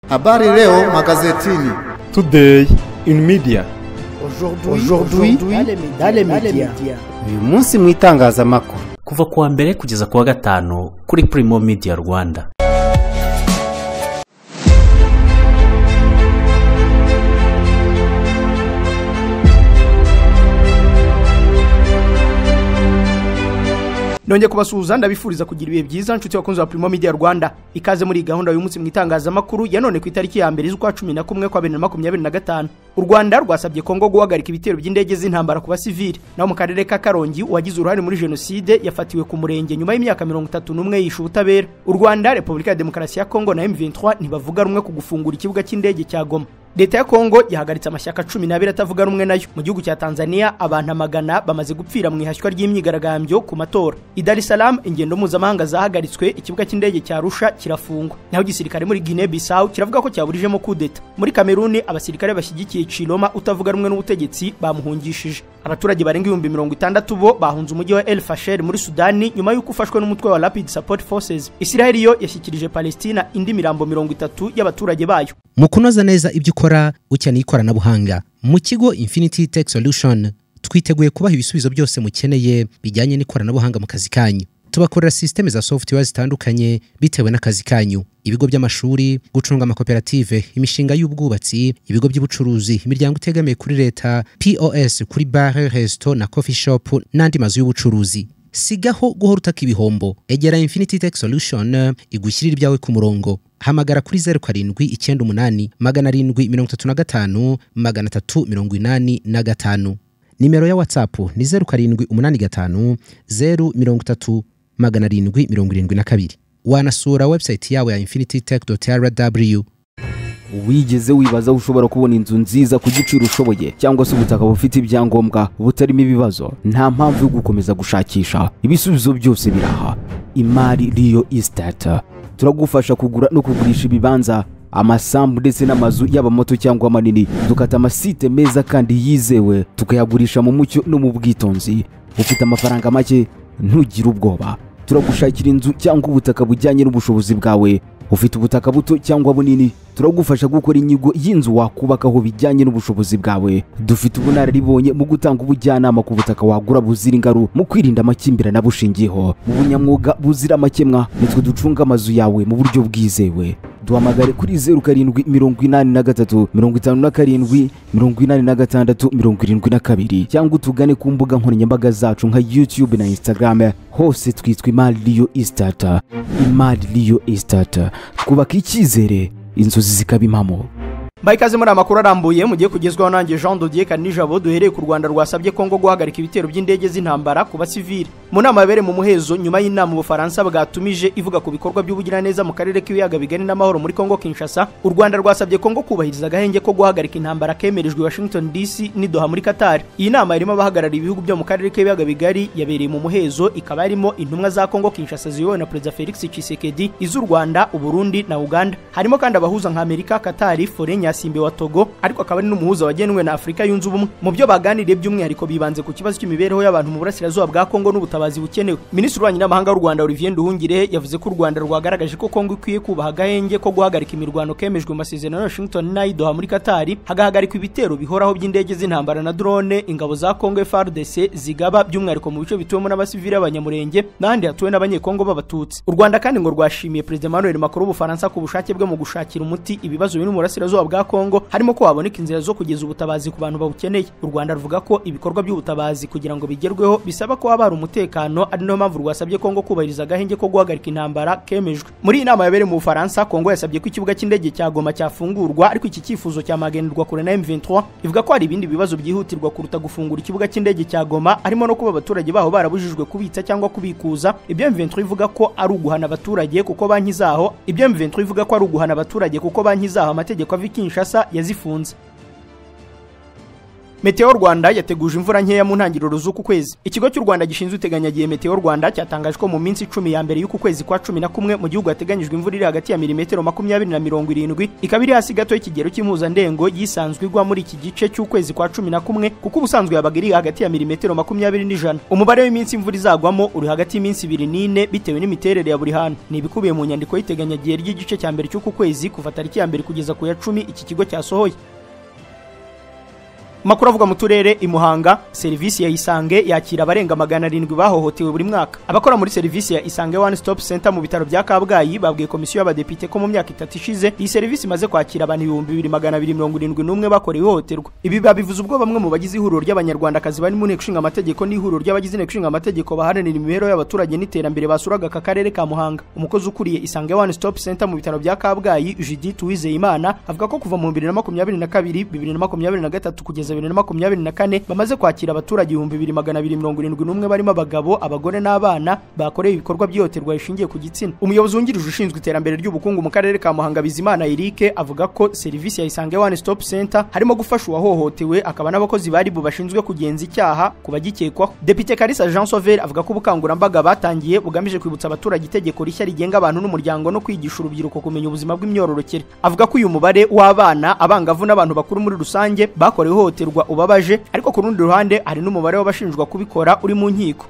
Habari leo magazetini. Today in media. Aujourd'hui dans les médias. Uyu munsi mu itangazamakuru. Kuva kuwa mbere kugeza kuwa gatanu kuri Primo Media Rwanda. Nonge kubasuhuza ndabifuriza kugira ibihe byiza nshuti bakunzi ba Primo Media Rwanda. Ikaze muri gahunda y'uyu munsi mu itangazamakuru ya none ku itariki ya 1 z'ukwa 11 kwa 2025. U Rwanda rwasabye Kongo guhagarika ibitero by'indege z'intambara ku basivili. Naho mu karere ka Karongi uwagize uruhare muri jenoside yafatiwe ku murenge nyuma y'imyaka 31 yishe ubutabera. U Rwanda, Repubulika ya Demokarasi ya Kongo na M23 ntibavuga rumwe ku gufungura ikibuga cy'indege cya Goma. Leta ya Kongo yahagaritse amashyaka 12 atavuga rumwe nayo. Mu gihugu cya Tanzania abantu amagana bamaze gupfira mu ihashywa ry'imyigaragambyo ku matora. I Dar es Salaam ingendo mpuzamahanga zahagaritswe, ikibuga cy'indege cya Arusha kirafungwa. Naho igisirikare muri Guinea Bissau kiravuga ko cyaburijemo kudeta. Muri Kameruni abasirikare bashyigikiye Chiloma utavuga rumwe n'ubutegetsi bamuhungishije. Abaturage barenga 60,000 bo bahunze umujyi wa El Fasher muri Sudani nyuma y'uko ufashwe n'umutwe wa Rapid Support Forces. Israel yo yashyikirije Palestina indi mirambo 30 y'abaturage bayo. Mu kunoza neza ibyo ukora ukeneye ikoranabuhanga. Mu kigo Infinity Tech Solution twiteguye kubaha ibisubizo byose mukeneye bijyanye n'ikoranabuhanga mu kazi kanyu. Tubakorera systeme za software zitandukanye bitewe n'akazi kanyu. Ibigo by'amashuri, gucunga amakoperative, imishinga y'ubwubatsi, ibigo by'ubucuruzi, imiryango itegamiye kuri leta, POS kuri bar, resto na coffee shop n'andi mazu y'ubucuruzi. Sigaho guhora utaka ibihombo. Egera Infinity Tech Solution igushyirira ibyawe ku murongo. Hamagara kuri 0798 735 385. Nimero ya WhatsApp ni 0785 030 772. Wanasura website yawe ya infinitytech.rw. Wigeze wibaza ushobora kubona inzu nziza ku giciro ushoboye cyangwa se ubutaka bufite ibyangombwa butarimo ibibazo? Nta mpamvu yo gukomeza gushakisha, ibisubizo byose biraha. Imari Real Estate turagufasha kugura no kugurisha ibibanza, amasambu ndetse n'amazu yaba mato cyangwa manini. Dukata amasite meza kandi yizewe, tukayagurisha mu mucyo no mu bwitonzi. Ufite amafaranga make, ntugire ubwoba, turagushakira inzu cyangwa ubutaka bujyanye n'ubushobozi bwawe. Ufite ubutaka buto cyangwa bunini, turagufasha gukora inyigo y'inzu wakubakaho bijyanye n'ubushobozi bwawe. Dufite ubunararibonye mu gutanga ubujyanama ku butaka wagura buzira ingaru, mu kwirinda amakimbirane abushingiyeho. Mu bunyamwuga buzira amakemwa, nitwe ducunga amazu yawe mu buryo bwizewe. Duhamagare kuri 0783 57 86 72 cyangwa utugane ku mbuga nkoranyambaga zacu nka YouTube na Instagram. Hose twitwa Imari Real Estate. Imari Real Estate, twubaka icyizere, inzozi zikaba impamo. Ikaze muri amakuru arambuye mugiye kugezwaho nanjye Jean Dodier Kanijabo. Duhereye ku Rwanda rwasabye Kongo guhagarika ibitero by'indege z'intambara ku basivili. Mu nama yabereye mu muhezo nyuma y'inama Ubufaransa bwatumije ivuga ku bikorwa by'ubugiraneza mu karere k'ibiyaga bigari n'amahoro muri Kongo Kinshasa, u Rwanda rwasabye Kongo kubahiriza agahenge ko guhagarika intambara kemerejwe Washington DC n'i Doha muri Qatar. Iyi nama irimo abahagarariye ibihugu byo mu karere k'ibiyaga bigari yabereye mu muhezo, ikaba irimo intumwa za Kongo Kinshasa ziyobowe na Perezida Felix Tshisekedi, iz'u Rwanda, u Burundi na Uganda. Harimo kandi abahuza nka Amerika, Qatar, Foreign Simbe wa Togo, ariko akaba ari n'umuhuza wagenwe na Afrika yunze ubumwe. Mu byo baganiriye by'umwihariko bibanze ku kibazo cy'imibereho y'abantu mu burasirazuba bwa Kongo n'ubutabazi bukenewe. Minisitiri w'Ububanyi n'Amahanga w'u Rwanda Olivier Nduhungirehe yavuze ko u Rwanda rwagaragaje ko Kongo ikwiye kubaha agahenge ko guhagarika imirwano kemejwe mu masezerano ya Washington n'ay'i Doha muri Qatar, hagahagarikwa ibitero bihoraho by'indege z'intambara na drone ingabo za Kongo FARDC zigaba by'umwihariko mu bice bituwemo n'abasivili b'Abanyamurenge n'ahandi hatuwe n'Abanyekongo b'Abatutsi. U Rwanda kandi ngo rwashimiye Perezida Emmanuel Macron w'Ubufaransa ku bushake bwe mu gushakira umuti ibibazo biri mu burasirazuba bwa Kongo, harimo ko haboneka inzira zo kugeza ubutabazi ku bantu babukeneye. U Rwanda ruvuga ko ibikorwa by'ubutabazi kugira ngo bigerweho bisaba ko haba hari umutekano, ari nayo mpamvu rwasabye Kongo kubahiriza agahenge ko guhagarika intambara kemejwe. Muri iyi nama yabereye mu Bufaransa, Kongo yasabye ko ikibuga cy'indege cya Goma cyafungurwa, ariko iki cyifuzo cyamaganirwa kure na M23 ivuga ko hari ibindi bibazo byihutirwa kuruta gufungura ikibuga cy'indege cya Goma, harimo no kuba abaturage baho barabujijwe kubitsa cyangwa kubikuza. Ibyo M23 ivuga ko ari uguhana abaturage kuko banki zaho ibyo M23 ivuga ko ari uguhana abaturage kuko banki zaho amategeko ava Kinshasa yazifunze. Meteo Rwanda yateguje imvura nkeya mu ntangiriro z'uku kwezi. Ikigo cy'u Rwanda gishinzwe iteganyagihe Meteo Rwanda cyatangaje ko mu minsi 10 ya mbere y'uku kwezi kwa 11 mu gihugu hateganyijwe imvura iri hagati ya milimetero 20 na 70, ikaba iri hasi gato y'ikigero cy'impuzandengo yisanzwe igwa muri iki gice cy'ukwezi kwa 11, kuko ubusanzwe yabaga iri hagati ya milimetero 20 n'ijana. Umubare w'iminsi imvura izagwamo uri hagati y'iminsi 2 n'ine bitewe n'imiterere ya buri hantu. Ni ibikubiye mu nyandiko y'iteganyagihe ry'igice cya mbere cy'uku kwezi kuva tariki ya mbere kugeza ku ya 10 iki kigo cyasohoye. Makuru avuga mu turere i Muhanga, serivisi ya Isange yakira abarenga 700 bahohotewe buri mwaka. Abakora muri serivisi ya Isange One Stop Center mu bitaro bya Kabgayi babwiye komisiyo y'abadepite ko mu myaka 3 ishize iyi serivisi imaze kwakira abantu 2271 bakorewe ihohoterwa. Ibi babivuze ubwo bamwe mu bagize ihuriro ry'Abanyarwandakazi bari mu nteko ishinga amategeko n'ihuriro ry'abagize inteko ishinga amategeko baharanira imibereho y'abaturage n'iterambere basuraga aka karere ka Muhanga. Umukozi ukuriye Isange One Stop Center mu bitaro bya Kabgayi, Judith Uwizeyimana, avuga ko kuva mu 2022 2023 kugeza 2024 bamaze kwakira abaturage 2271 barimo abagabo, abagore n'abana bakoreye ibikorwa by'ihohoterwa rishingiye ku gitsina. Umuyobozi wungirije ushinzwe iterambere ry'ubukungu mu karere ka Muhanga, Bizimana Eric, avuga ko serivisi ya Isange One Stop Center harimo gufasha uwahohotewe akaba n'abakozi bari bu bashinzwe kugenza icyaha kubagikekwaho. Depite Kalisa Jean Sauveur avuga ko ubukangurambaga batangiye bugamije kwibutsa abaturage itegeko rishya rigenga abantu n'umuryango no kwigisha urubyiruko kumenya ubuzima bw'imyororokere. Avuga ko uyu mubare w'abana, abangavu n'abantu bakuru muri rusange bakorewe ihohoterwa ubabaje, ariko ku rundi ruhande hari n'umubare w'abashinjwa kubikora uri mu nkiko.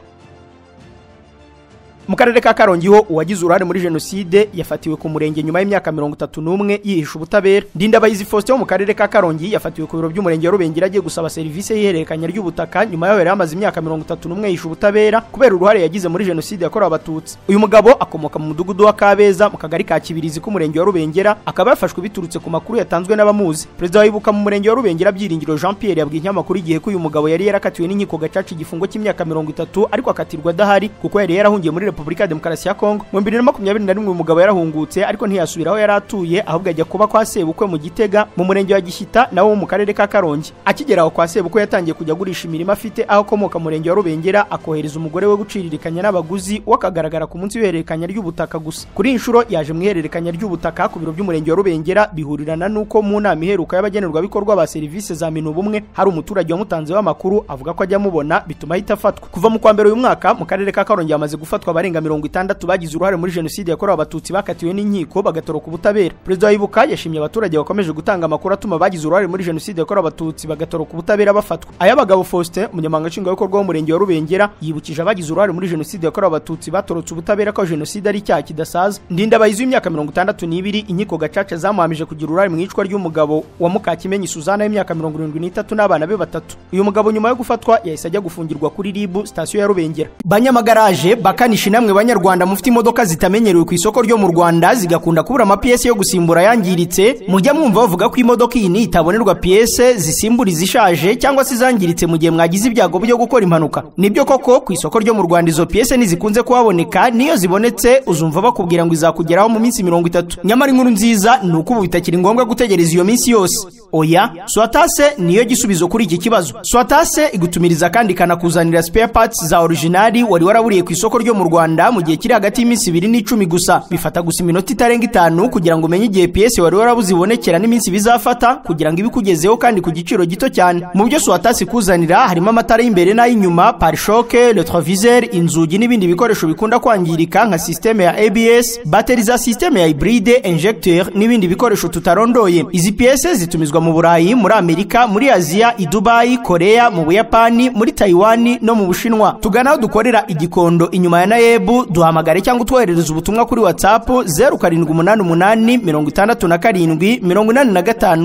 Mu karere ka Karongi ho uwagize uruhare muri jenoside yafatiwe ku murenge nyuma y'imyaka 31 yihisha ubutabera. Ndindabayizi Faustin wo mu karere ka Karongi yafatiwe ku biro by'umurenge wa Rubengera agiye gusaba serivisi y'ihererekanya ry'ubutaka nyuma yaho yari amaze imyaka 31 yihisha ubutabera kubera uruhare yagize muri jenoside yakorewe Abatutsi. Uyu mugabo akomoka mu mudugudu wa Kabeza mu kagari ka Kibirizi k'umurenge wa Rubengera, akaba yafashwe biturutse ku makuru yatanzwe n'abamuzi. Perezida w'ibuka mu murenge wa Rubengera, Byiringiro Jean Pierre, yabwiye ikinyamakuru Igihe ko uyu mugabo yari yarakatiwe n'inkiko gacaca igifungo cy'imyaka 30 ariko akatirwa adahari kuko yari yarahungiye muri Repubulika ya Demokarasi ya Kongo. Mu 2021 uyu mugabo yarahungutse ariko ntiyasubira aho yari atuye, ahubwo ajya kuba kwa sebukwe mu Gitega mu murenge wa Gishyita nawo mu karere ka Karongi. Akigera aho kwa sebukwe yatangiye kujya agurisha imirima afite aho akomoka murenge wa Rubengera, akohereza umugore we guciririkanya n'abaguzi, we akagaragara ku munsi w'ihererekanya ry'ubutaka gusa. Kuri inshuro yaje mu ihererekanya ry'ubutaka ku biro by'umurenge wa Rubengera, bihurirana nuko mu nama iheruka y'abagenerwabikorwa ba serivisi za Minubumwe hari umuturage wamutanzeho amakuru avuga ko ajya amubona, bituma ahita afatwa. Kuva mu kwa mbere uyu mwaka mu karere ka Karongi hamaze gufatwa abarenga 60 bagize uruhare muri jenoside yakorewe Abatutsi bakatiwe n'inkiko bagatoroka ubutabera. Perezida wa Ibuka yashimye abaturage bakomeje gutanga amakuru atuma bagize uruhare muri jenoside yakorewe Abatutsi bagatoroka ubutabera bafatwa. Ayabagabo Faustin, umunyamabanga nshingwabikorwa w'umurenge wa Rubengera, yibukije abagize uruhare muri jenoside yakorewe Abatutsi batorotse ubutabera ko jenoside ari icyaha kidasaza. Ndindabayizi w'imyaka 62 inkiko gacaca zamuhamije kugira uruhare mu icwa ry'umugabo wa Mukakimenyi Suzana w'imyaka 73 n'abana be batatu. Uyu mugabo nyuma yo gufatwa yahise ajya gufungirwa kuri RIB sitasiyo ya Rubengera. Banyamagaraje bakanishi namwe banyarwanda mufite imodoka zitamenyerewe ku isoko ryo mu Rwanda zigakunda kubura ama PS yo gusimbura yangiritse, mujya mwumva bavuga ko imodoka iyi itabonerwa PS zisimbura izishaje cyangwa se zangiritse mu gihe mwagize ibyago byo gukora impanuka. Nibyo koko ku isoko ryo mu Rwanda izo PS ntizikunze kuhaboneka, niyo zibonetse uzumva bakubwira ngo izakugeraho mu minsi 30. Nyamara inkuru nziza ni uko ubu bitakiri ngombwa gutegereza iyo minsi yose. Oya, Swatase niyo gisubizo kuri iki kibazo. Swatase igutumiriza kandi ikanakuzanira spare parts za originali wari waraburiye ku isoko ryo mu Rwanda mu gihe kiri hagati y'iminsi 2 n'icumi gusa. Bifata gusa iminota itarenga 5 kugira ngo umenye igihe PS wari warabuze ibonekera n'iminsi bizafata kugira ngo ibikugezeho kandi ku giciro gito cyane. Mu byo Swatase ikuzanira harimo amatara y'imbere n'ay'inyuma, pare-choc, retroviseur, inzugi n'ibindi bikoresho bikunda kwangirika nka systeme ya ABS, batterie za systeme ya hybride, injecteur n'ibindi bikoresho tutarondoye. Izi PS zitumizwa mu Burayi, muri Amerika, muri Aziya, i Dubai, Korea, mu Buyapani, muri Taiwan no mu Bushinwa. Tugana aho dukorera igikondo inyuma ya Nayebu, duhamagare cyangwa utwoherereze ubutumwa kuri WhatsApp 0788 67 85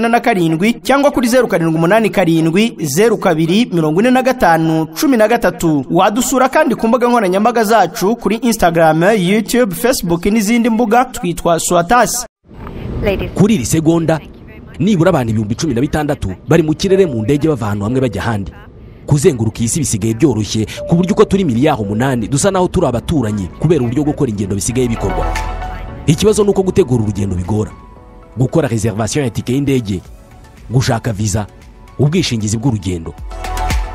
97 cyangwa kuri 0787 02 45 13. Wadusura kandi ku mbuga nkoranyambaga zacu kuri Instagram, YouTube, Facebook n'izindi mbuga twitwa Swatasi. Kuri iri segonda nibura abantu 16,000 bari mu kirere mu ndege bava ahantu hamwe bajya ahandi. Kuzenguruka isi bisigaye byoroshye ku buryo uko turi miliyari 8 dusa naho turi abaturanyi kubera uburyo gukora ingendo bisigaye bikorwa. Ikibazo nuko gutegura urugendo bigora, gukora reservation ya tike y'indege, gushaka visa, ubwishingizi bw'urugendo.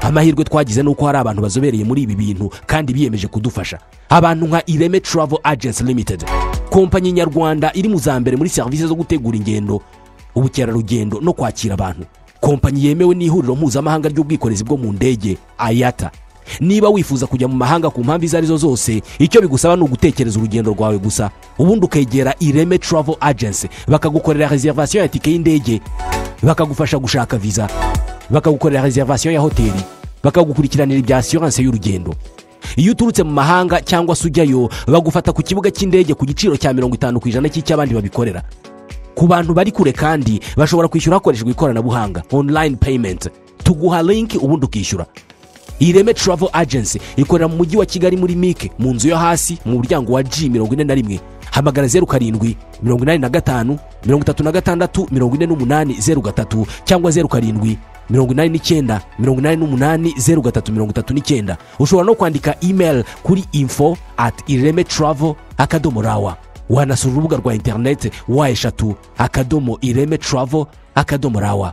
Amahirwe twagize nuko hari abantu bazobereye muri ibi bintu kandi biyemeje kudufasha. Abantu nka Ireme Travel Agency Limited, kompanyi nyarwanda iri mu za mbere muri serivisi zo gutegura ingendo, ubukerarugendo no kwakira abantu. Kompanyi yemewe n'ihuriro mpuzamahanga ry'ubwikorezi bwo mu ndege IATA. Niba wifuza kujya mu mahanga ku mpamvu izo arizo zose, icyo bigusaba ni ugutekereza urugendo rwawe gusa, ubundi ukegera Ireme Travel Agency bakagukorera reservation ya tike y'indege, bakagufasha gushaka visa, bakagukorera reservation ya hoteli, bakagukurikiranira ibya assurance y'urugendo. Iyo uturutse mu mahanga cyangwa se ujyayo, bagufata ku kibuga cy'indege ku giciro cya 50% cy'icy'abandi babikorera. Ku bantu bari kure kandi bashobora kwishyura hakoreshejwe ikoranabuhanga online payment, tuguha link ubundi ukishyura. Ireme Travel Agency ikorera mu mujyi wa Kigali muri MIC mu nzu yo hasi mu muryango wa G41. Hamagara 07 85 36 48 03 cyangwa 07 89 88 03 39. Ushobora no kwandika email kuri info@iremetravel.rw. Wanasura urubuga rwa internet w3.iremetravel.rw.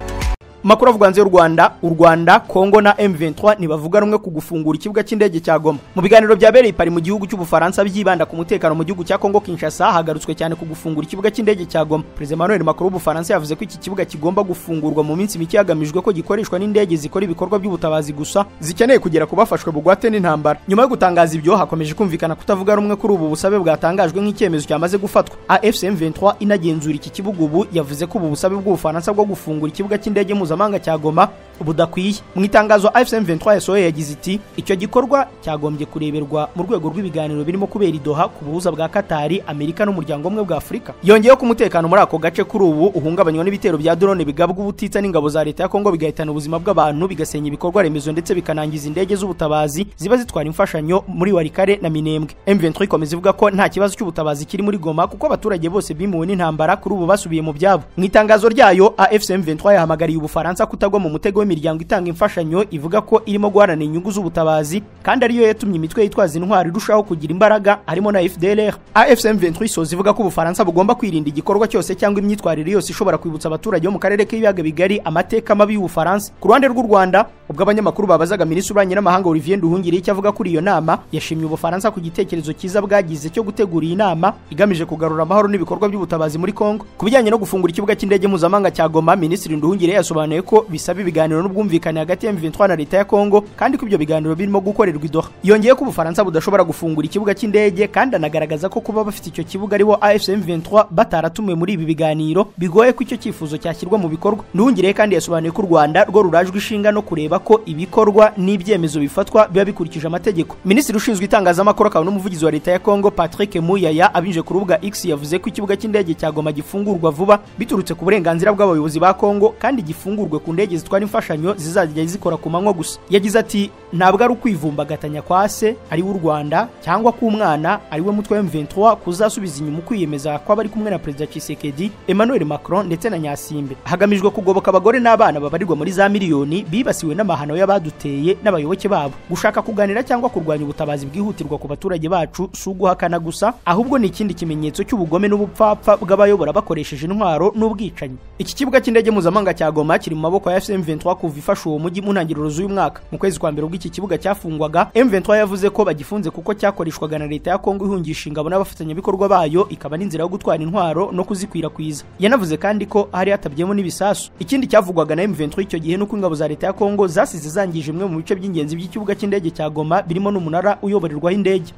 Makuru avuga hanze y'u Rwanda, u Rwanda, Kongo na M23 ntibavuga rumwe ku gufungura ikibuga cy'indege cya Goma. Mu biganiro byabereye i Paris mu gihugu cy'Ubufaransa byibanda ku mutekano mu gihugu cya Kongo Kinshasa, hagarutswe cyane ku gufungura ikibuga cy'indege cya Goma. Perezida Emmanuel Macron w'Ubufaransa yavuze ko iki kibuga kigomba gufungurwa mu minsi mike hagamijwe ko gikoreshwa n'indege zikora ibikorwa by'ubutabazi gusa zikeneye kugera ku bafashwe bugwate n'intambara. Nyuma yo gutangaza ibyo, hakomeje kumvikana kutavuga rumwe kuri ubu busabe bwatangajwe nk'icyemezo cyamaze gufatwa. AFC M23 inagenzura iki kibuga ubu yavuze ko ubu busabe bw'Ubufaransa bwo gufungura ikibuga cy'indege mpuzamahanga cya Goma budakwiye. Mu itangazo AFC M23 yasohoye yagize iti: icyo gikorwa cyagombye kureberwa mu rwego rw'ibiganiro birimo kubera i Doha ku buhuza bwa Katari, Amerika n'umuryango umwe bwa Afurika. Yongeyeho ko umutekano muri ako gace kuri ubu uhungabanywa n'ibitero bya drone bigabwa ubutitsa n'ingabo za leta ya Kongo, bigahitana ubuzima bw'abantu, bigasenya ibikorwa remezo ndetse bikanangiza indege z'ubutabazi ziba zitwara imfashanyo muri Walikare na Minembwe. M23 ikomeza ivuga ko nta kibazo cy'ubutabazi kiri muri Goma kuko abaturage bose bimuwe n'intambara kuri ubu basubiye mu byabo. Mu itangazo ryayo AFC M23 yahamagariye Ubufaransa kutagwa mu mutego w'imiryango itanga imfashanyo ivuga ko irimo guharanira inyungu z'ubutabazi kandi ariyo yatumye imitwe yitwaza intwari irushaho kugira imbaraga harimo na FDLR. AFC M23 isoza ivuga ko Ubufaransa bugomba kwirinda igikorwa cyose cyangwa imyitwarire yose ishobora kwibutsa abaturage bo mu karere k'ibiyaga bigari amateka mabi y'Ubufaransa. Ku ruhande rw'u Rwanda, ubwo abanyamakuru babazaga Minisitiri w'Ububanyi n'Amahanga Olivier Nduhungirehe icyo avuga kuri iyo nama, yashimye Ubufaransa ku gitekerezo cyiza bwagize cyo gutegura iyi nama igamije kugarura amahoro n'ibikorwa by'ubutabazi muri Kongo. Ku bijyanye no gufungura ikibuga cy'indege mpuzamahanga cya Goma, Minisitiri Nduhungirehe yasobanuye ko bisaba ibiganiro n'ubwumvikane hagati ya M23 na leta ya Kongo kandi ko ibyo biganiro birimo gukorerwa i Doha. Yongeye ko Ubufaransa budashobora gufungura ikibuga cy'indege kandi anagaragaza ko kuba bafite icyo kibuga aribo AFC M23 bataratumiwe muri ibi biganiro bigoye ko icyo cyifuzo cyashyirwa mu bikorwa. Nduhungirehe kandi yasobanuye ko u Rwanda rwo rurajwe ishinga no kureba ko ibikorwa n'ibyemezo bifatwa biba bikurikije amategeko. Minisitiri ushinzwe itangazamakuru akaba n'umuvugizi wa leta ya Kongo Patrick Muyaya abinje ku rubuga X yavuze ko ikibuga cy'indege cya Goma gifungurwa vuba biturutse ku burenganzira bw'abayobozi ba Kongo kandi gifungurwe ku ndege zitwara imfashanyo zizajya zikora ku manywa gusa. Yagize ati: ntabwo ari ukwivumbagatanya kwa se ari w'u Rwanda cyangwa k'umwana ari we mutwe wa M23 kuzasubiza inyuma ukwiyemeza kw'abari kumwe na Perezida Tshisekedi, Emmanuel Macron ndetse na Nyasimbe, hagamijwe kugoboka abagore n'abana babarirwa muri za miliyoni bibasiwe n'amahano y'abaduteye n'abayoboke babo. Gushaka kuganira cyangwa kurwanya ubutabazi bwihutirwa ku baturage bacu si uguhakana gusa, ahubwo ni ikindi kimenyetso cy'ubugome n'ubupfapfa bw'abayobora bakoresheje intwaro n'ubwicanyi. Iki kibuga cy'indege mpuzamahanga cya Goma kiri mu maboko ya AFC M23 kuva ifashe uwo mujyi mu ntangiriro z'uyu mwaka. Mu kwezi kwa mbere ubwo iki kibuga cyafungwaga, M23 yavuze ko bagifunze kuko cyakoreshwaga na leta ya Kongo ihungisha ingabo n'abafatanyabikorwa bayo, ikaba n'inzira yo gutwara intwaro no kuzikwirakwiza. Yanavuze kandi ko hari hatabyemo n'ibisasu. Ikindi cyavugwaga na M23 icyo gihe nuko ingabo za leta ya Kongo zasize zangije imwe mu bice by'ingenzi by'ikibuga cy'indege cya Goma birimo n'umunara uyoborerwaho indege.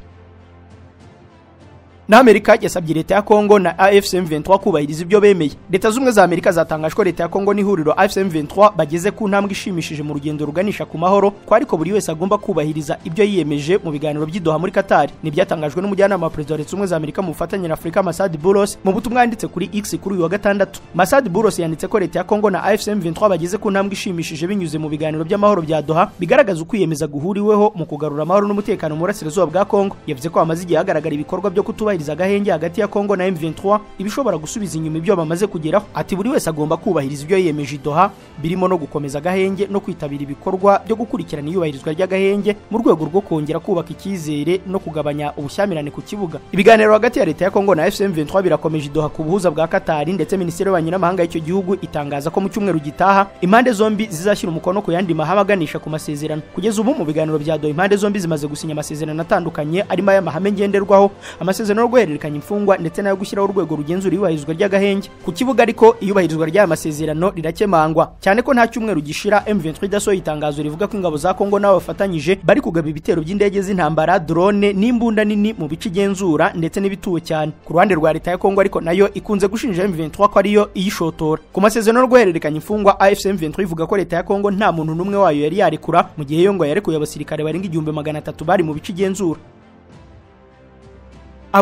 Na Amerika yasabye leta ya Kongo na AFC M23 kubahiriza ibyo bemeye. Leta z'ubumwe za Amerika zatangaje ko leta ya Kongo n'ihuriro AFC M23 bageze ku ntambwe ishimishije mu rugendo ruganisha ku mahoro, ko ariko buri wese agomba kubahiriza ibyo yiyemeje mu biganiro by'i Doha muri Qatar. Ni byatangajwe n'umujyanama wa Perezida wa Leta z'ubumwe za Amerika mu bufatanye na Afurika Masad Boulos mu butumwa yanditse kuri X kuri uyu wa gatandatu. Masad Boulos yanditse ko leta ya Kongo na AFC M23 bageze ku ntambwe ishimishije binyuze mu biganiro by'amahoro bya Doha, bigaragaza ukwiyemeza guhuriweho mu kugarura amahoro n'umutekano mu burasirazuba bwa Kongo. Yavuze ko hamaze igihe hagaragara ibikorwa byo kutubahiriza agahenge hagati ya Kongo na M23 ibishobora gusubiza inyuma ibyo bamaze kugeraho. Ati buri wese agomba kubahiriza ibyo yiyemeje i Doha, birimo no gukomeza agahenge no kwitabira ibikorwa byo gukurikirana iyubahirizwa ry'agahenge mu rwego rwo kongera kubaka icyizere no kugabanya ubushyamirane ku kibuga. Ibiganiro hagati ya leta ya Kongo na AFC M23 birakomeje i Doha ku buhuza bwa Qatar, ndetse Minisiteri y'Ububanyi n'Amahanga y'icyo gihugu itangaza ko mu cyumweru gitaha impande zombi zizashyira umukono ku yandi mahame aganisha ku masezerano. Kugeza ubu mu biganiro bya Doha impande zombi zimaze gusinya amasezerano atandukanye arimo ay'amahame ngenderwaho, amasezerano yo guhererekanya imfungwa ndetse n'ayo gushyiraho urwego rugenzura iyubahirizwa ry'agahenge. Ku kibuga ariko iyubahirizwa ry'aya masezerano rirakemangwa, cyane ko nta cyumweru gishira M23 idasohoye itangazo rivuga ko ingabo za Kongo n'abo bafatanyije bari kugaba ibitero by'indege z'intambara, drone n'imbunda nini mu bice igenzura ndetse n'ibituwe cyane. Ku ruhande rwa leta ya Kongo ariko nayo ikunze gushinja M23 ko ariyo iyishotora. Ku masezerano yo guhererekanya imfungwa, AFC M23 ivuga ko leta ya Kongo nta muntu n'umwe wayo yari yarekura, mu gihe yo ngo yarekuye abasirikare barenga 1300 bari mu bice igenzura.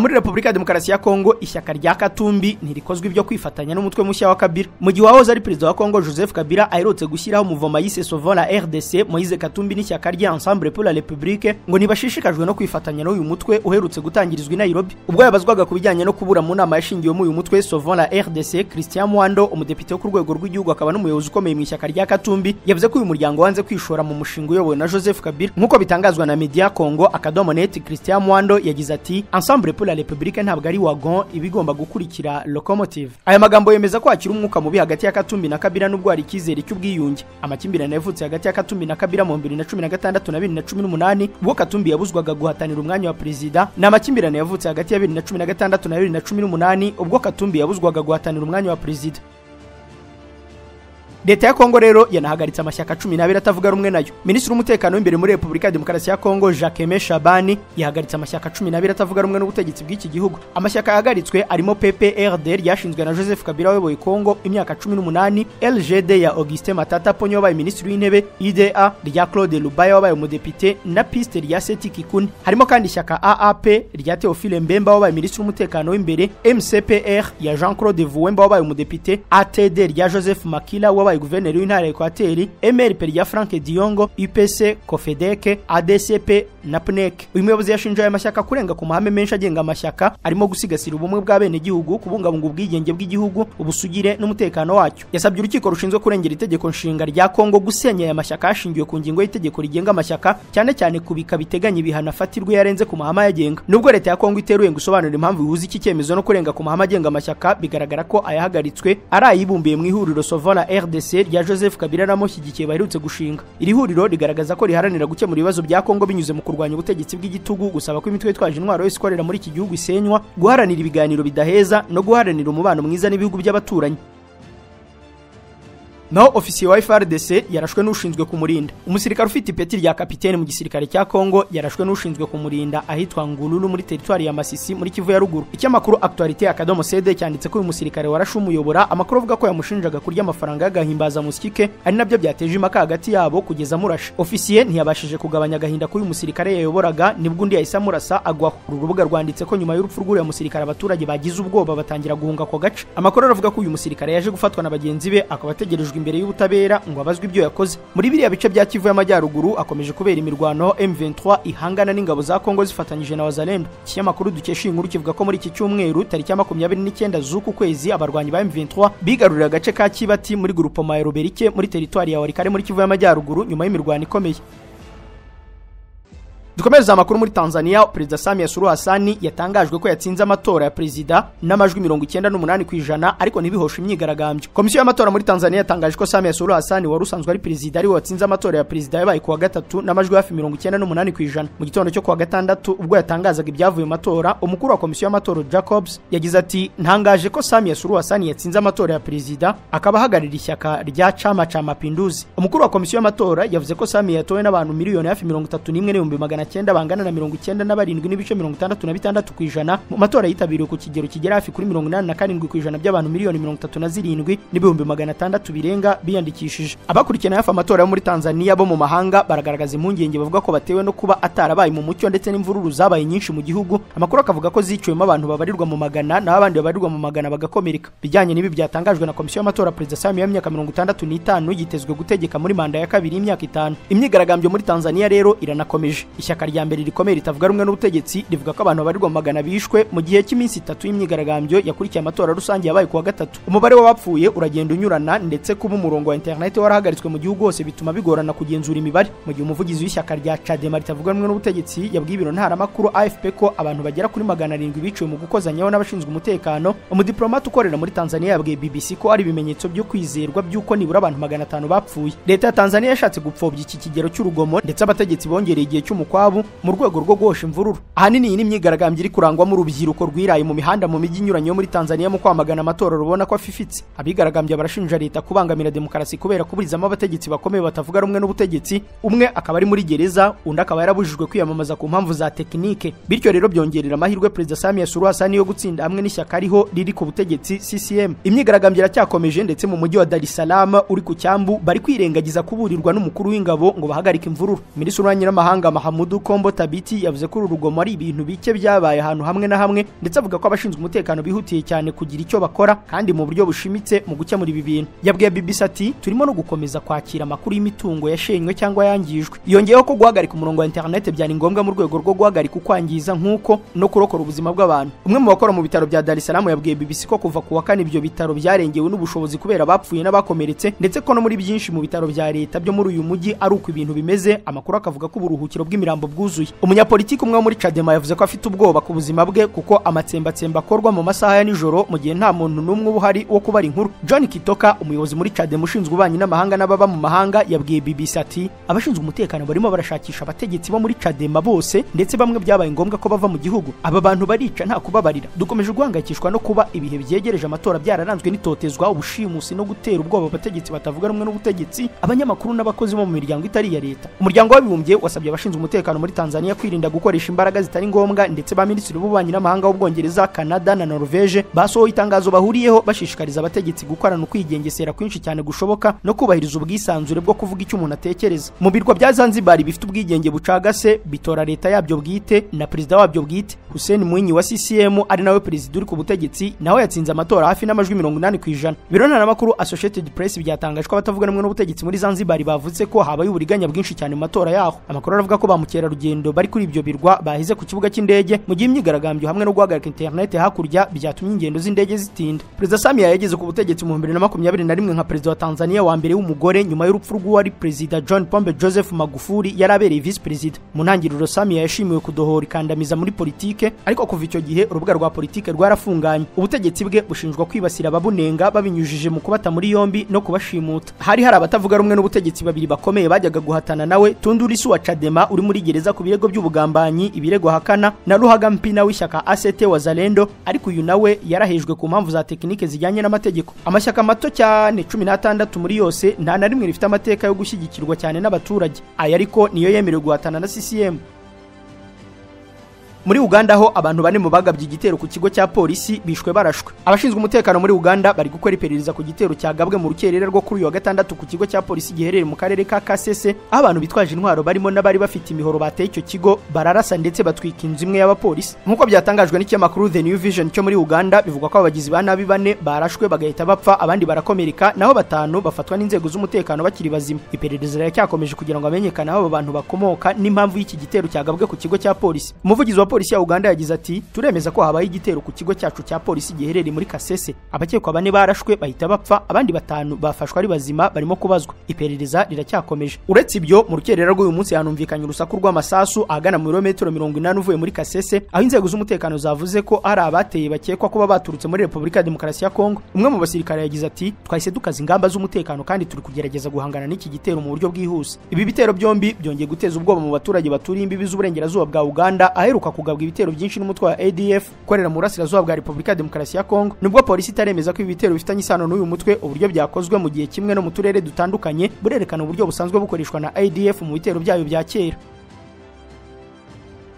Muri Republika ya Demokarasi ya Kongo ishyaka rya Katumbi ntirikozwe ibyo kwifatanya n'umutwe mushya wa Kabila. Mu gihe wahoze ari perezida wa Kongo Joseph Kabila aherutse gushyiraho umuvoma yise Sauvons la RDC, Moise Katumbi n'ishyaka rya Ensemble pour la République ngo ntibashishikajwe no kwifatanya n'uyu mutwe uherutse gutangirizwa i Nairobi. Ubwo yabazwaga ku bijyanye no kubura mu nama yashingiwemo uyu mutwe Sauvons la RDC, Christian Mwando, umudepite wo ku rwego rw'igihugu akaba n'umuyobozi ukomeye mu ishyaka rya Katumbi, yavuze ko uyu muryango wanze kwishora mu mushinga uyobowe na Joseph Kabila. Nk'uko bitangazwa na Media Congo akadomo net, Christian Mwando yagize ati Ensemble pour la République ntabwo ari wagon ibigomba gukurikira locomotive. Aya magambo yemeza ko hakiri umwuka mubi hagati ya Katumbi na Kabila nubwo hari icyizere cy'ubwiyunge. Amakimbirane yavutse hagati ya Katumbi na Kabila mu 2016 na 2018 ubwo Katumbi yabuzwaga guhatanira umwanya wa perezida. Ni amakimbirane yavutse hagati ya 2016 na 2018 ubwo Katumbi yabuzwaga guhatanira umwanya wa perezida. Leta ya Kongo rero yanahagaritse amashyaka 12 atavuga rumwe nayo. Minisitiri w'umutekano w'imbere muri Republika ya Demokarasi ya Kongo Jacques Shabani yahagaritse amashyaka 12 atavuga rumwe n'ubutegetsi bw'iki gihugu. Amashyaka yahagaritswe arimo PPRD ryashinzwe na Joseph Kabila wayoboye Kongo imyaka 18, LGD ya Augustin Matata Ponyo wabaye minisitiri w'intebe, IDA rya Claude Lubaya wabaye umudepite na Piste rya Seti Kikuni. Harimo kandi ishyaka AAP rya Théophile Mbemba wabaye minisitiri w'umutekano w'imbere, MCPR ya Jean-Claude Vuwemba wabaye umudepite, ATD rya Joseph Makila wabaye guverineri w'intara ya Ekwateri, MRP rya Frank Diongo, UPC, Kofedeke, ADCP na PNEC. Uyu muyobozi yashinje aya mashyaka kurenga ku mahame menshi agenga amashyaka arimo gusigasira ubumwe bw'abenegihugu, kubungabunga ubwigenge bw'igihugu, ubusugire n'umutekano wacyo. Yasabye urukiko rushinzwe kurengera itegeko nshinga rya Kongo gusenya aya mashyaka hashingiwe ku ngingo y'itegeko rigenga amashyaka, cyane cyane kubika biteganya ibihano afatirwa yarenze ku mahame ayagenga. Nubwo leta ya Kongo iteruye ngo isobanure impamvu ihuza iki cyemezo no kurenga ku mahame agenga amashyaka, bigaragara ko ayahagaritswe ari ayibumbiye mu ihuriro Sauvons la RDC rya Joseph Kabila namushyigikiye baherutse gushinga. Iri huriro rigaragaza ko riharanira gukemura ibibazo bya Kongo binyuze mu kurwanya ubutegetsi bw'igitugu, gusaba ko imitwe yitwaje intwaro yose ikorera muri iki gihugu isenywa, guharanira ibiganiro bidaheza no guharanira umubano mwiza n'ibihugu by'abaturanyi. Naho ofisiye wa FARDC yarashwe n'ushinzwe kumurinda. Umusirikare ufite ipeti rya kapitene mu gisirikare cya Kongo yarashwe n'ushinzwe kumurinda ahitwa Ngululu muri teritwari ya Masisi muri Kivu ya ruguru. Ikinyamakuru Actualité akadomo CD cyanditse ko uyu musirikare warashe umuyobora, amakuru avuga ko yamushinjaga kurya amafaranga y'agahimbaza musike, ari nabyo byateje impaka hagati yabo kugeza amurashe. Ofisiye ntiyabashije kugabanya agahinda k'uyu musirikare yayoboraga, nibwo undi yahise amurasa agwaho. Uru rubuga rwanditse ko nyuma y'urupfu rw'uriya musirikare abaturage bagize ubwoba batangira guhunga ako gace. Amakuru aravuga ko uyu musirikare yaje gufatwa na bagenzi be akaba ategerejwe imbere y'ubutabera ngo abazwe ibyo yakoze. Muri biriya bice bya Kivu y'Amajyaruguru akomeje kubera imirwano M23 ihangana n'ingabo za Kongo zifatanyije na Wazalendo. Ikinyamakuru dukesha inkuru kivuga ko muri iki cyumweru tariki ya 29 z'uku kwezi abarwanyi ba M23 bigarurira agace ka Kibati muri groupement ya Ruberike muri teritwari ya Walikale muri Kivu y'Amajyaruguru nyuma y'imirwano ikomeye. Dukomereza amakuru muri Tanzania. Perezida Samia Suluhu Hassan yatangajwe ko yatsinze amatora ya perezida n'amajwi 98% ariko ntibihoshe imyigaragambyo. Komisiyo y'amatora muri Tanzania yatangaje ko Samia Suluhu Hassan wari usanzwe ari perezida ari we watsinze amatora ya perezida yabaye kuwa gatatu n'amajwi hafi 98%. Mu gitondo cyo kuwa gatandatu ubwo yatangazaga ibyavuye mu matora, umukuru wa komisiyo y'amatora Jacobs yagize ati ntangaje ko Samia Suluhu Hassan yatsinze amatora ya perezida akaba ahagarariye ishyaka rya Chama cha Mapinduzi. Umukuru wa komisiyo y'amatora yavuze ko Samia yatowe n'abantu miliyoni hafi 31,900 bangana na 97.66% mu matora yitabiriwe ku kigero kigera hafi kuri 87% by'abantu miliyoni 37,600 birenga biyandikishije. Abakurikirana hafi amatora yo muri Tanzania bo mu mahanga baragaragaza impungenge bavuga ko batewe no kuba atarabaye mu mucyo ndetse n'imvururu zabaye nyinshi mu gihugu. Amakuru akavuga ko ziciwemo abantu babarirwa mu magana naho abandi babarirwa mu magana bagakomereka. Bijyanye n'ibi byatangajwe na komisiyo y'amatora, Perezida Samia y'imyaka 65 yitezwe gutegeka muri manda ya kabiri y'imyaka 5. Imyigaragambyo muri Tanzania rero iranakomeje. Ishyaka rya mbere rikomeye ritavuga rumwe n'ubutegetsi rivuga ko abantu babarirwa mu magana bishwe mu gihe cy'iminsi 3 y'imyigaragambyo yakurikiye amatora rusange yabaye kuwa gatatu. Umubare w'abapfuye uragenda unyurana ndetse kuba umurongo wa internet warahagaritswe mu gihugu hose bituma bigorana kugenzura imibare. Mu gihe umuvugizi w'ishyaka rya Chadema ritavuga rumwe n'ubutegetsi yabwiye ibiro ntaramakuru AFP ko abantu bagera kuri 700 biciwe mu gukozanyaho n'abashinzwe umutekano, umudiplomate ukorera muri Tanzania yabwiye BBC ko ari ibimenyetso byo kwizerwa by'uko nibura abantu 500 bapfuye. Leta ya Tanzania yashatse gupfobya iki kigero cy'urugomo ndetse abategetsi bongereye igihe cy'umukwa umukwabu mu rwego rwo guhosha imvururu. Ahanini iyi ni imyigaragambyo iri kurangwamo urubyiruko rwiraye mu mihanda mu mijyi inyuranye yo muri Tanzania mu kwamagana amatora rubona ko afifitse. Abigaragambya barashinja leta kubangamira demokarasi kubera kuburizamo abategetsi bakomeye batavuga rumwe n'ubutegetsi, umwe akaba ari muri gereza, undi akaba yarabujijwe kwiyamamaza ku mpamvu za tekinike. Bityo rero byongerera amahirwe Perezida Samia Suluhu Hassan yo gutsinda hamwe n'ishyaka ariho riri ku butegetsi CCM. Imyigaragambyo iracyakomeje ndetse mu mujyi wa Dar es Salaam uri ku cyambu bari kwirengagiza kuburirwa n'umukuru w'ingabo ngo bahagarike imvururu. Minisitiri w'ububanyi n'amahanga Mahamudu Kombo Tabiti yavuze ko uru rugomo ari ibintu bike byabaye ahantu hamwe na hamwe, ndetse avuga ko abashinzwe umutekano bihutiye cyane kugira icyo bakora kandi mu buryo bushimitse mu gukemura ibi bintu. Yabwiye BBC ati turimo no gukomeza kwakira amakuru y'imitungo yashenywe cyangwa yangijwe. Yongeyeho ko guhagarika umurongo wa internet byari ngombwa mu rwego rwo guhagarika ukwangiza nk'uko no kurokora ubuzima bw'abantu. Umwe mu bakora mu bitaro bya Dar es Salaam yabwiye BBC ko kuva ku wa kane ibyo bitaro byarengewe n'ubushobozi kubera abapfuye n'abakomeretse, ndetse ko no muri byinshi mu bitaro bya leta byo muri uyu mujyi ari uko ibintu bimeze. Amakuru akavuga ko uburuhukiro bw'imirambo bwuzuye. Umunyapolitiki umwe wo muri Chadema yavuze ko afite ubwoba ku buzima bwe kuko amatsembatsemba akorwa mu masaha ya nijoro mu gihe nta muntu n'umwe uba uhari wo kubara inkuru. John Kitoka, umuyobozi muri Chadema ushinzwe ububanyi n'amahanga n'ababa mu mahanga, yabwiye BBC ati abashinzwe umutekano barimo barashakisha abategetsi bo muri Chadema bose, ndetse bamwe byabaye ngombwa ko bava mu gihugu. Aba bantu barica nta kubabarira. Dukomeje guhangayikishwa no kuba ibihe byegereje amatora byararanzwe n'itotezwa, ubushimusi no gutera ubwoba abategetsi batavuga rumwe n'ubutegetsi, abanyamakuru n'abakozi bo mu miryango itari iya leta. Umuryango w'abibumbye wasabye abashinzwe umutekano muri Tanzania kwirinda gukoresha imbaraga zitari ngombwa, ndetse ba minisitiri b'ububanyi n'amahanga w'Ubwongereza, Canada na Norvège basohoye itangazo bahuriyeho bashishikariza abategetsi gukorana ukwigengesera kwinshi cyane gushoboka no kubahiriza ubwisanzure bwo kuvuga icyo umuntu atekereza. Mu birwa bya Zanzibar bifite ubwigenge bucagase bitora leta yabyo bwite na perezida wabyo bwite. Hussein Mwinyi wa CCM ari nawe perezida uri ku butegetsi, nawe yatsinze amatora hafi n'amajwi 80%. Biro ntaramakuru Associated Press byatangaje ko abatavuga rumwe n'ubutegetsi muri Zanzibar bavuze ko habaye uburiganya bwinshi cyane mu matora yaho. Amakuru aravuga ko ba mukerarugendo bari kuri ibyo birwa bahize ku kibuga cy'indege mu gihe imyigaragambyo hamwe no guhagarika internet hakurya byatumye ingendo z'indege zitinda. Perezida Samia yageze ku butegetsi mu 2021 nka perezida wa Tanzania wa mbere w'umugore nyuma y'urupfu rw'uwari perezida John Pombe Joseph Magufuli yari abereye vice perezida. Mu ntangiriro Samia yashimiwe kudohora ikandamiza muri politike, ariko kuva icyo gihe urubuga rwa politike rwarafunganye. Ubutegetsi bwe bushinjwa kwibasira ababunenga babinyujije mu kubata muri yombi no kubashimuta. Hari abatavuga rumwe n'ubutegetsi babiri bakomeye bajyaga guhatana nawe, Tundu Lissu wa Chadema uri muri gereza ku birego by'ubugambanyi, ibirego hakana, na Luhaga Mpina w'ishyaka ACT Wazalendo, ariko uyu nawe yarahejwe ku mpamvu za tekinike zijyanye n'amategeko. Amashyaka mato cyane 16 muri yose nta na rimwe rifite amateka yo gushyigikirwa cyane n'abaturage. Aya ariko niyo yemerewe guhatana na CCM. Muri Uganda ho abantu bane mu bagabye igitero ku kigo cya polisi bishwe barashwe. Abashinzwe umutekano muri Uganda bari gukora iperereza ku gitero cyagabwe mu rukerera rwo kuri uyu wa gatandatu ku kigo cya polisi giherereye mu karere ka Kasese, aho abantu bitwaje intwaro barimo n'abari bafite imihoro bateye icyo kigo bararasa ndetse batwika inzu imwe y'abapolisi. Nk'uko byatangajwe n'ikinyamakuru The New Vision cyo muri Uganda, bivugwa ko abagizi ba nabi bane barashwe bagahita bapfa, abandi barakomereka, naho batanu bafatwa n'inzego z'umutekano bakiri bazima. Iperereza riracyakomeje kugira ngo hamenyekane aho abo bantu bakomoka n'impamvu y'iki gitero cyagabwe ku kigo cya polisi. Umuvugizi wa polisi ya Uganda yagize ati turemeza ko habaye igitero ku kigo cyacu cya polisi giherereye muri Kasese. Abakekwa bane barashwe bahita bapfa, abandi batanu bafashwe ari bazima barimo kubazwa. Iperereza riracyakomeje. Uretse ibyo, mu rukerera rw'uyu munsi hanumvikanye urusaku rw'amasasu ahagana mu birometero 80 uvuye muri Kasese, aho inzego z'umutekano zavuze ko ari abateye bakekwa kuba baturutse muri Repubulika ya Demokarasi ya Kongo. Umwe mu basirikare yagize ati twahise dukaza ingamba z'umutekano kandi turi kugerageza guhangana n'iki gitero mu buryo bwihuse. Ibi bitero byombi byongeye guteza ubwoba mu baturage baturiye imbibi z'uburengerazuba bwa Uganda, aheruka kugabwa ibitero byinshi n'umutwe wa ADF ukorera mu burasirazuba bwa Repubulika ya Demokarasi ya Kongo. Nubwo polisi itaremeza ko ibi bitero bifitanye isano n'uyu mutwe, uburyo byakozwe mu gihe kimwe no mu turere dutandukanye burerekana uburyo busanzwe bukoreshwa na ADF mu bitero byayo bya kera.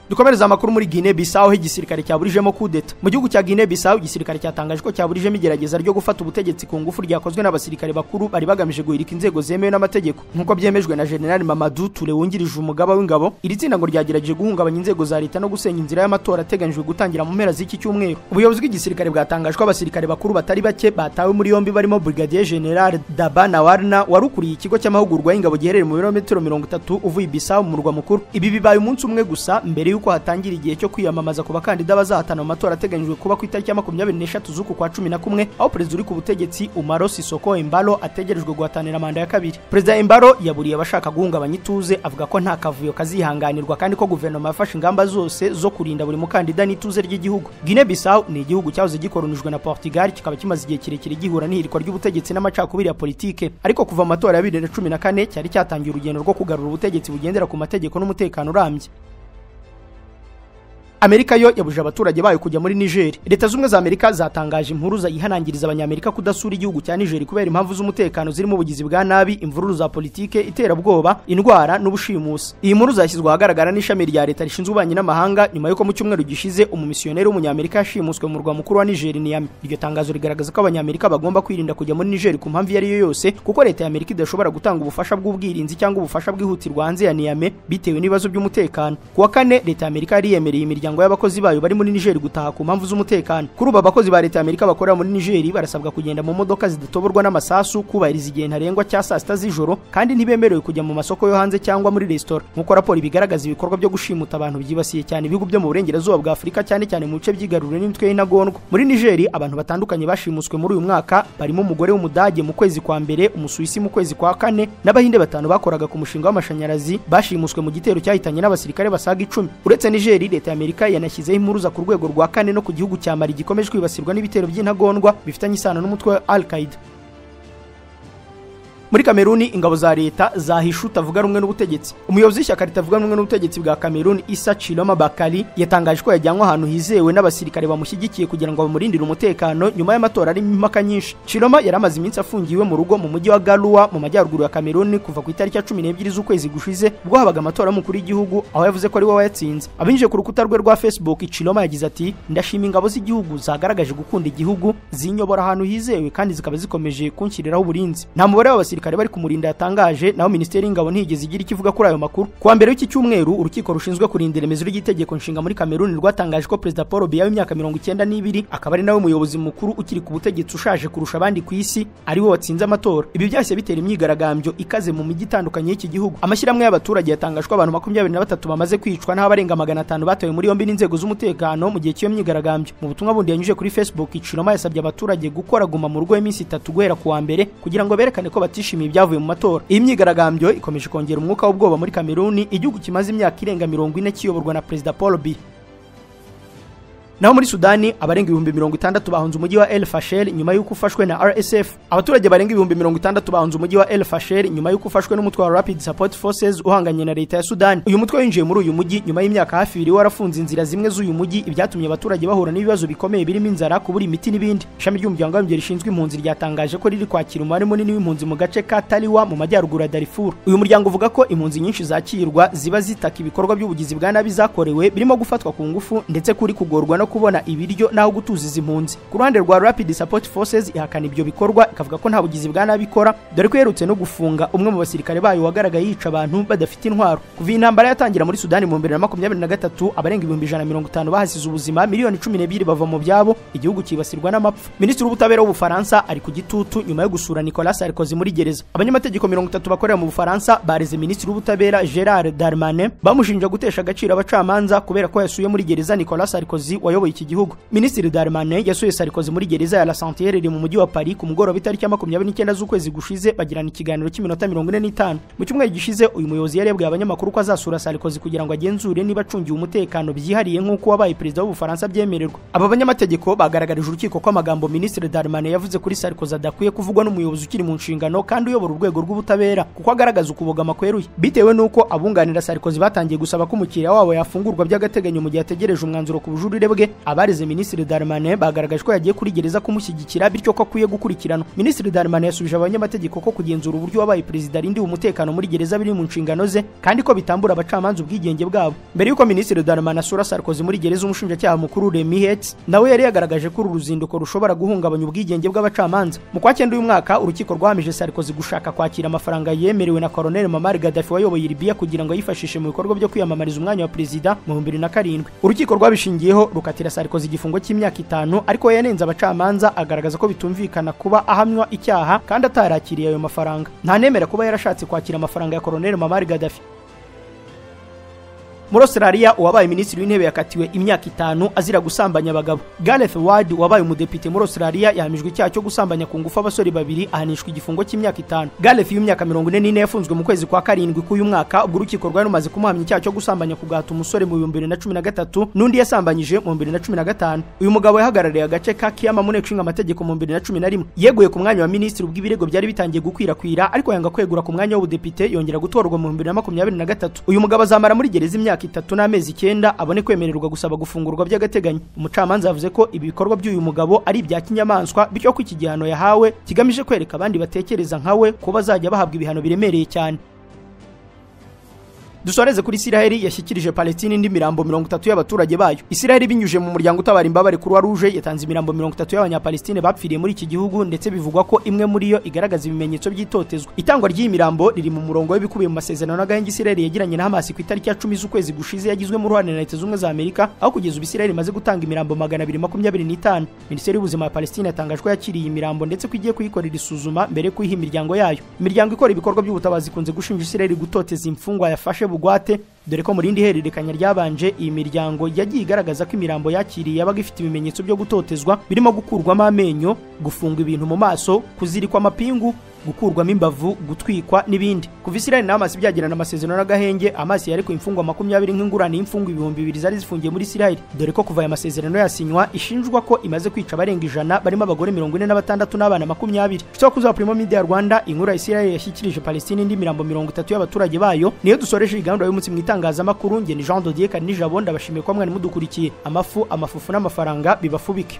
Dukomereza amakuru muri Guinea Bissau aho igisirikare cyaburijemo kudeta. Mu gihugu cya Guinea Bissau igisirikare cyatangaje ko cyaburijemo igerageza ryo gufata ubutegetsi ku ngufu ryakozwe n'abasirikare bakuru bari bagamije guhirika inzego zemewe n'amategeko. Nk'uko byemejwe na General Mamadou Touré wungirije umugaba w'ingabo, iri tsinda ngo ryagerageje guhungabanya inzego za leta no gusenya inzira y'amatora ateganyijwe gutangira mu mpera z'iki cyumweru. Ubuyobozi bw'igisirikare bwatangaje ko abasirikare bakuru batari bake batawe muri yombi barimo Brigadier General Daba Nawarna wari ukuriye ikigo cy'amahugurwa y'ingabo giherereye mu birometero 30 uvuye Bissau mu murwa mukuru. Ibi bibaye umunsi umwe gusa mbere yuko hatangira igihe cyo kwiyamamaza ku bakandida bazahatana mu matora ateganyijwe kuba ku itariki ya 23 z'uku kwa 11, aho perezida uri ku butegetsi Umaro Sissoco Embalo ategerejwe guhatanira manda ya kabiri. Perezida Embalo yaburiye abashaka guhungabanya ituze, avuga ko nta kavuyo kazihanganirwa kandi ko guverinoma yafashe ingamba zose zo kurinda buri mukandida n'ituze ry'igihugu. Guinea Bissau ni igihugu cyahoze gikolonijwe na Portugal, kikaba kimaze igihe kirekire gihura n'ihirikwa ry'ubutegetsi n'amacakubiri ya politike, ariko kuva mu matora ya 2014 cyari cyatangiye urugendo rwo kugarura ubutegetsi bugendera ku mategeko n'umutekano urambye. Amerika yo yabujije abaturage bayo kujya muri Niger. Leta z'Ubumwe za Amerika zatangaje impuruza yihanangiriza abanyamerika kudasura igihugu cya Niger kubera impamvu z'umutekano zirimo ubugizi bwa nabi, imvururu za politike, iterabwoba, indwara n'ubushimusi. Iyi mpuruza yashyizwe ahagaragara n'ishami rya leta rishinzwe ububanyi n'amahanga nyuma y'uko mu cyumweru gishize umumisiyoneri w'umunyamerika yashimuswe mu murwa mukuru wa Niger, Niamey. Iryo tangazo rigaragaza ko abanyamerika bagomba kwirinda kujya muri Niger ku mpamvu iyo ari yo yose, kuko leta ya Amerika idashobora gutanga ubufasha bw'ubwirinzi cyangwa ubufasha bwihutirwa hanze ya Niamey bitewe n'ibibazo by'umutekano. Kuwa kane, leta ya Amerika yari yemereye imiryango y'abakozi bayo bari muri Niger gutaha ku mpamvu z'umutekano. Kuri ubu abakozi ba leta ya Amerika bakorera muri Niger barasabwa kugenda mu modoka zidatoborwa n'amasasu, kubahiriza igihe ntarengwa cya saa sita z'ijoro, kandi ntibemerewe kujya mu masoko yo hanze cyangwa muri resitora. Nk'uko raporo ibigaragaza, ibikorwa byo gushimuta abantu byibasiye cyane ibihugu byo mu burengerazuba bwa Afurika, cyane cyane mu bice byigaruriwe n'imitwe y'intagondwa. Muri Niger abantu batandukanye bashimuswe muri uyu mwaka barimo umugore w'Umudage mu kwezi kwa mbere, Umusuwisi mu kwezi kwa kane, n'Abahinde 5 bakoraga ku mushinga w'amashanyarazi bashimuswe mu gitero cyahitanye n'abasirikare basaga 10. Uretse Niger, leta ya Amerika yanashyizeho impuruza ku rwego rwa kane no ku gihugu cya Mali gikomeje kwibasirwa n'ibitero by'intagondwa bifitanye isano n'umutwe wa Al-Qaeda. Muri Kameruni ingabo za leta zahishe utavuga rumwe n'ubutegetsi. Umuyobozi w'ishyaka ritavuga rumwe n'ubutegetsi bwa Kameruni, Issa Chiloma Bakali, yatangaje ko yajyanwe ahantu hizewe n'abasirikare bamushyigikiye kugira ngo bamurindire umutekano nyuma y'amatora arimo impaka nyinshi. Chiloma yari amaze iminsi afungiwe mu rugo mu mujyi wa Garoua mu majyaruguru ya Kameruni kuva ku itariki ya 12 z'ukwezi gushize, ubwo habaga amatora y'umukuru w'igihugu aho yavuze ko ari we wayatsinze. Abinjiye ku rukuta rwe rwa Facebook, Chiloma yagize ati: "Ndashima ingabo z'igihugu zagaragaje gukunda igihugu, zinyobora ahantu hizewe kandi zikaba zikomeje kunshyiriraho uburinzi." Nta mubare w'abasirikare bari kumurinda yatangaje, naho Minisiteri y'Ingabo ntigeze igira ikivuga kuri ayo makuru. Kuwa mbere w'iki cyumweru, urukiko rushinzwe kurinda iremezo ry'itegeko nshinga muri Kameruni rwatangaje ko Perezida Paul Biya w'imyaka 92, akaba ari nawe muyobozi mukuru ukiri ku butegetsi ushaje kurusha abandi ku isi, ari we watsinze amatora. Ibi byahise bitera imyigaragambyo ikaze mu mijyi itandukanye y'iki gihugu. Amashyirahamwe y'abaturage yatangaje ko abantu 23 bamaze kwicwa n'aho abarenga 500 batawe muri yombi n'inzego z'umutekano mu gihe cy'iyo myigaragambyo. Mu butumwa bundi yanyujije kuri Facebook, Chiloma yasabye abaturage gukora guma mu rugo iminsi 3 guhera kuwa mbere kugira ngo berekane ko batishimiye ibyavuye mu matora. Iyi myigaragambyo ikomeje kongera umwuka w'ubwoba muri Kameruni, igihugu kimaze imyaka irenga 40 kiyoborwa na Perezida Paul Biya. Naho muri Sudani abarenga 60,000 bahunze umujyi wa El Fasher nyuma y'uko ufashwe na RSF. Abaturage barenga 60,000 bahunze umujyi wa El Fasher nyuma y'uko ufashwe n'umutwe wa Rapid Support Forces uhanganye na leta ya Sudani. Uyu mutwe winjiye muri uyu mujyi nyuma y'imyaka hafi 2 warafunze inzira zimwe z'uyu mujyi, ibyatumye abaturage bahura n'ibibazo bikomeye birimo inzara, kubura imiti n'ibindi. Ishami ry'umuryango w'abibumbye rishinzwe impunzi ryatangaje ko riri kwakira umubare munini w'impunzi mu gace ka Taliwa mu majyaruguru ya Darfur. Uyu muryango uvuga ko impunzi nyinshi zakirwa ziba zitaka ibikorwa by'ubugizi bwa nabi zakorewe, birimo gufatwa ku ngufu ndetse kuri kugorwa no kubona ibiryo naho gutuza izi mpunzi. Ku ruhande rwa Rapid Support Forces ihakana ibyo bikorwa, ikavuga ko nta bugizi bwa nabi ikora, dore ko iherutse no gufunga umwe mu basirikare bayo wagaragaye yica abantu badafite intwaro. Kuva intambara yatangira muri Sudani mu 2023, abarenga 150,000 bahasize ubuzima, miliyoni 12 bava mu byabo, igihugu kibasirwa n'amapfa. Minisitiri w'ubutabera w'Ubufaransa ari ku gitutu nyuma yo gusura Nicolas Sarkozy muri gereza. Abanyamategeko 30 bakorera mu Bufaransa bareze Minisitiri w'ubutabera Gerard Darmanin bamushinja gutesha agaciro abacamanza kubera ko yasuye muri gereza Nicolas Sarkozy wayoboye iki gihugu. Minisitiri Darmanin yasuye Sarkozy muri gereza ya La Santière iri mu mujyi wa Paris ku mugoroba itariki ya 29 z'ukwezi gushize, bagirana ikiganiro cy'iminota 45. Mu cyumweru gishize uyu muyobozi yarebwe abanyamakuru ko azasura Sarkozy kugira ngo agenzure niba acungiwe umutekano byihariye nk'uko wabaye perezida w'Ubufaransa byemererwa. Aba banyamategeko bagaragarije urukiko ko amagambo Minisitiri Darmanin yavuze kuri Sarkozy adakwiye kuvugwa n'umuyobozi ukiri mu nshingano kandi uyobora urwego rw'ubutabera, kuko agaragaza ukubogama kweruye. Bitewe n'uko abunganira Sarkozy batangiye gusaba ko umukiriya wabo yafungurwa by'agateganyo mu gihe ategereje umwanzuro ku bujurire bwe, abareze Minisitiri Darmanin bagaragaje ko yagiye kuri gereza kumushyigikira, bityo ko akwiye gukurikiranwa. Minisitiri Darmanin yasubije abanyamategeko ko kugenzura uburyo wabaye perezida arindiwe umutekano muri gereza biri mu nshingano ze, kandi ko bitambura abacamanza ubwigenge bwabo. Mbere y'uko Minisitiri Darmanin asura Sarkozy muri gereza, umushinjacyaha mukuru Remy Hetz nawe yari yagaragaje ko uru ruzinduko rushobora guhungabanya ubwigenge bw'abacamanza. Mu kwa 9 uyu mwaka, urukiko rwahamije Sarkozy gushaka kwakira amafaranga yemerewe na Colonel Muammar Gaddafi wayoboye Libya kugira ngo ayifashishe mu bikorwa byo kwiyamamariza umwanya wa perezida mu 2007. Urukiko rwabishingiyeho rukatira Sarkozy igifungo cy'imyaka 5, ariko yanenze abacamanza agaragaza ko bitumvikana kuba ahamywa icyaha kandi atarakiriye ayo mafaranga. Ntanemera kuba yarashatse kwakira amafaranga ya Colonel Muammar Gaddafi. Muri Australia uwabaye minisitiri w'intebe yakatiwe imyaka 5 azira gusambanya abagabo. Gareth Ward wabaye umudepite muri Australia yahamijwe icyaha cyo gusambanya ku ngufu abasore 2, ahanishwa igifungo cy'imyaka 5. Gareth w'imyaka 44 yafunzwe mu kwezi kwa 7 k'uyu mwaka ubwo urukiko rwari rumaze kumuhamya icyaha cyo gusambanya ku gahato umusore mu 2013 n'undi yasambanyije mu 2015. Uyu mugabo yahagarariye agace ka Kiama mu nteko ishinga amategeko mu 2011. Yeguye ku mwanya wa minisitiri ubwo ibirego byari bitangiye gukwirakwira, ariko yanga kwegura ku mwanya w'ubudepite, yongera gutorwa mu 2023. Uyu mugabo azamara muri gereza imyaka imyaka 3 n'amezi 9 abone kwemererwa gusaba gufungurwa by'agateganyo. Umucamanza yavuze ko ibi bikorwa by'uyu mugabo ari ibya kinyamaswa, bityo ko iki gihano yahawe kigamije kwereka abandi batekereza nkawe ko bazajya bahabwa ibihano biremereye cyane. Dusoreze kuri Isiraheli yashyikirije Palestine indi mirambo 30 y'abaturage bayo. Isiraheli binyuje mu muryango utabara imbabare Croix Rouge yatanze imirambo 30 y'abanyapalestine bapfiriye muri iki gihugu, ndetse bivugwa ko imwe muri yo igaragaza ibimenyetso by'itotezwa. Itangwa ry'iyi mirambo riri mu murongo w'ibikubiye mu masezerano n'agahenge Isiraheli yagiranye na Hamas ku itariki ya 10 z'ukwezi gushize yagizwemo uruhare na Leta Zunze Ubumwe za Amerika, aho kugeza ubu Isiraheli imaze gutanga imirambo 225. Minisiteri y'Ubuzima ya Palestine yatangaje ko yakiriye imirambo ndetse ko igiye kuyikorera isuzuma mbere yo kuyiha imiryango yayo. Imiryango ikora ibikorwa by'ubutabazi ikunze gushinja Isiraheli gutoteza imfungwa yafashe bugwate, dore ko mu rindi hererekanya ryabanje iyi miryango yagiye igaragaza ko imirambo yakiriye yabaga ifite ibimenyetso byo gutotezwa, birimo gukurwamo amenyo, gufunga ibintu mu maso, kuzirikwa amapingu, gukurwamo imbavu, gutwikwa n'ibindi. Kuva Isiraheli na Hamas byagirana amasezerano n'agahenge, Hamas yarekuye imfungwa 20 nk'ingurane y'imfungwa 2000 zari zifungiye muri Isiraheli, dore ko kuva aya masezerano yasinywa ishinjwa ko imaze kwica abarenga 100 barimo abagore 46 n'abana 20. Cyo kuza Primo Media Rwanda, inkuru ya Isiraheli yashyikirije Palestine indi mirambo 30 y'abaturage bayo niyo dusoreje gahunda y'umunsi mu itangazamakuru. Nge ni Jean Dodier Kanijabo, ndabashimiye ko mwari mudukurikiye. Amafu, amafufu n'amafaranga bibafubike.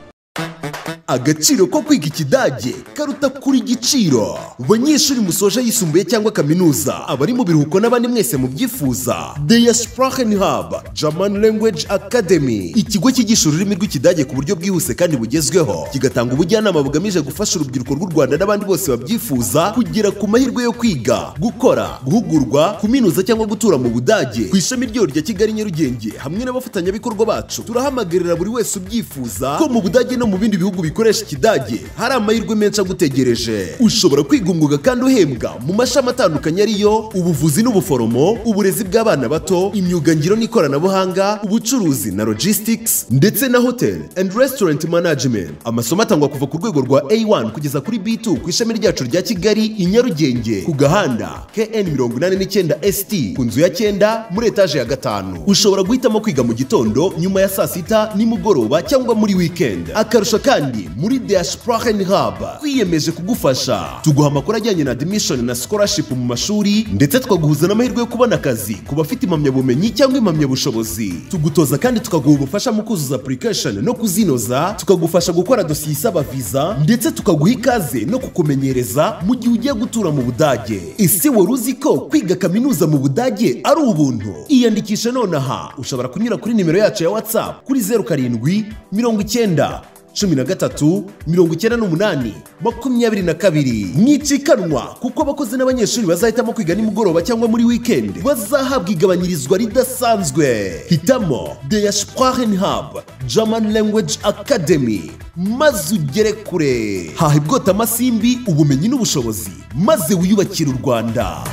Agaciro ko kwiga ikidage karuta kuri giciro. Banyeshuri musoje yisumbuye cyangwa kaminuza, abari mu biruhuko n'abandi mwese mubyifuza, Der Sprachen Hub German Language Academy, ikigo cyigisha ururimi rw'ikidage ku buryo bwihuse kandi bugezweho, kigatanga ubujyanama bugamije gufasha urubyiruko rw'u Rwanda n'abandi bose babyifuza kugera ku mahirwe yo kwiga, gukora, guhugurwa, kuminuza cyangwa gutura mu Budage. Ku ishami ryo rya Kigali Nyarugenge hamwe n'abafatanyabikorwa bacu, turahamagarira buri wese ubyifuza ko mu Budage no mu bindi bihugu bikoresha ikidage hari amahirwe menshi agutegereje. Ushobora kwiga umwuga kandi uhembwa mu mashami atandukanye ariyo ubuvuzi n'ubuforomo, uburezi bw'abana bato, imyuga ngiro n'ikoranabuhanga, ubucuruzi na logistics, ndetse na hotel and restaurant management. Amasomo atangwa kuva ku rwego rwa A1 kugeza kuri B2 ku ishami ryacu rya Kigali i Nyarugenge ku gahanda KN 89 ST ku nzu ya 9 muri etaje ya 5. Ushobora guhitamo kwiga mu gitondo, nyuma ya saa sita, nimugoroba cyangwa muri weekend. Akarusho kandi muri Der Sprachen Hub twiyemeje kugufasha, tuguha amakuru ajyanye na admission na scholarship mu mashuri, ndetse twaguhuza n'amahirwe yo kubona akazi ku bafite impamyabumenyi cyangwa impamyabushobozi. Tugutoza kandi tukaguha ubufasha mu kuzuza application no kuzinoza, tukagufasha gukora dosiye isaba visa, ndetse tukaguha ikaze no kukumenyereza mu gihe ugiye gutura mu Budage. Ese wari uzi ko kwiga kaminuza mu Budage ari ubuntu? Iyandikishe nonaha. Ushobora kunyura kuri nimero yacu ya WhatsApp kuri 07 90 13 98 22. Mwicikanwa kuko abakozi n'abanyeshuri bazahitamo kwiga nimugoroba cyangwa muri weekend bazahabwa igabanyirizwa ridasanzwe. Hitamo Der Sprachen Hub German Language Academy maze ugere kure. Haha ibwota amasimbi, ubumenyi n'ubushobozi maze wiyubakire u Rwanda.